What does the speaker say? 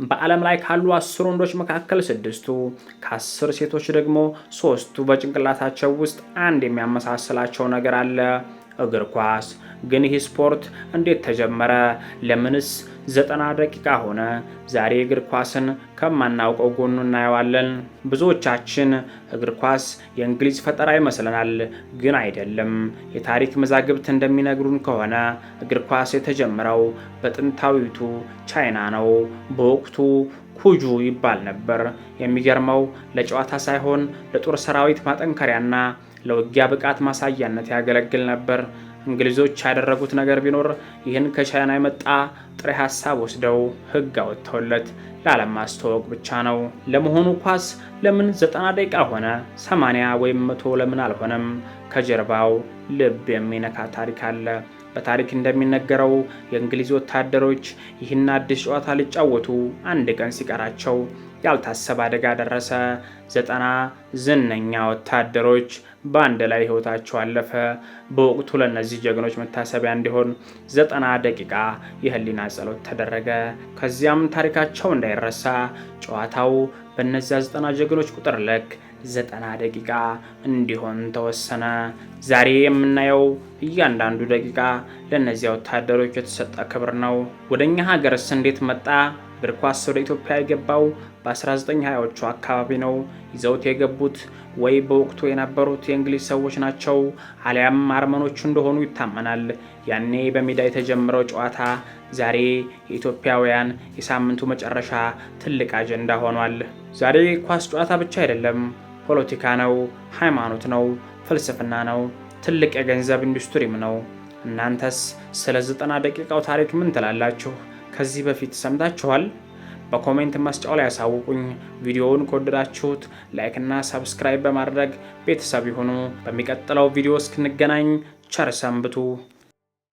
በዓለም ላይ ካሉ 10 ወንዶች መካከል ስድስቱ፣ ከ10 ሴቶች ደግሞ ሶስቱ በጭንቅላታቸው ውስጥ አንድ የሚያመሳስላቸው ነገር አለ፣ እግር ኳስ። ግን ይህ ስፖርት እንዴት ተጀመረ? ለምንስ 90 ደቂቃ ሆነ? ዛሬ እግር ኳስን ከማናውቀው ጎኑ እናየዋለን። ብዙዎቻችን እግር ኳስ የእንግሊዝ ፈጠራ ይመስለናል፣ ግን አይደለም። የታሪክ መዛግብት እንደሚነግሩን ከሆነ እግር ኳስ የተጀመረው በጥንታዊቱ ቻይና ነው። በወቅቱ ኩጁ ይባል ነበር። የሚገርመው ለጨዋታ ሳይሆን ለጦር ሰራዊት ማጠንከሪያና ለውጊያ ብቃት ማሳያነት ያገለግል ነበር። እንግሊዞች ያደረጉት ነገር ቢኖር ይህን ከቻይና የመጣ ጥሬ ሀሳብ ወስደው ሕግ አወጥተውለት ለዓለም ማስተዋወቅ ብቻ ነው። ለመሆኑ ኳስ ለምን 90 ደቂቃ ሆነ? 80 ወይም 100 ለምን አልሆነም? ከጀርባው ልብ የሚነካ ታሪክ አለ። በታሪክ እንደሚነገረው የእንግሊዝ ወታደሮች ይህን አዲስ ጨዋታ ሊጫወቱ አንድ ቀን ሲቀራቸው ያልታሰበ አደጋ ደረሰ። 90 ዝነኛ ወታደሮች በአንድ ላይ ሕይወታቸው አለፈ። በወቅቱ ለእነዚህ ጀግኖች መታሰቢያ እንዲሆን 90 ደቂቃ የህሊና ጸሎት ተደረገ። ከዚያም ታሪካቸው እንዳይረሳ ጨዋታው በእነዚያ 90 ጀግኖች ቁጥር ልክ 90 ደቂቃ እንዲሆን ተወሰነ። ዛሬ የምናየው እያንዳንዱ ደቂቃ ለእነዚያ ወታደሮች የተሰጠ ክብር ነው። ወደ እኛ ሀገርስ እንዴት መጣ? እግር ኳስ ወደ ኢትዮጵያ የገባው በ1920ዎቹ አካባቢ ነው። ይዘውት የገቡት ወይ በወቅቱ የነበሩት የእንግሊዝ ሰዎች ናቸው፣ አሊያም አርመኖቹ እንደሆኑ ይታመናል። ያኔ በሜዳ የተጀመረው ጨዋታ ዛሬ የኢትዮጵያውያን የሳምንቱ መጨረሻ ትልቅ አጀንዳ ሆኗል። ዛሬ ኳስ ጨዋታ ብቻ አይደለም፣ ፖለቲካ ነው፣ ሃይማኖት ነው፣ ፍልስፍና ነው፣ ትልቅ የገንዘብ ኢንዱስትሪም ነው። እናንተስ ስለ 90 ደቂቃው ታሪክ ምን ትላላችሁ? ከዚህ በፊት ሰምታችኋል? በ comment መስጫው ላይ ያሳውቁኝ። ቪዲዮውን ከወደዳችሁት like እና subscribe በማድረግ ቤተሰብ ይሁኑ። በሚቀጥለው ቪዲዮ እስክንገናኝ ቸር ሰንብቱ።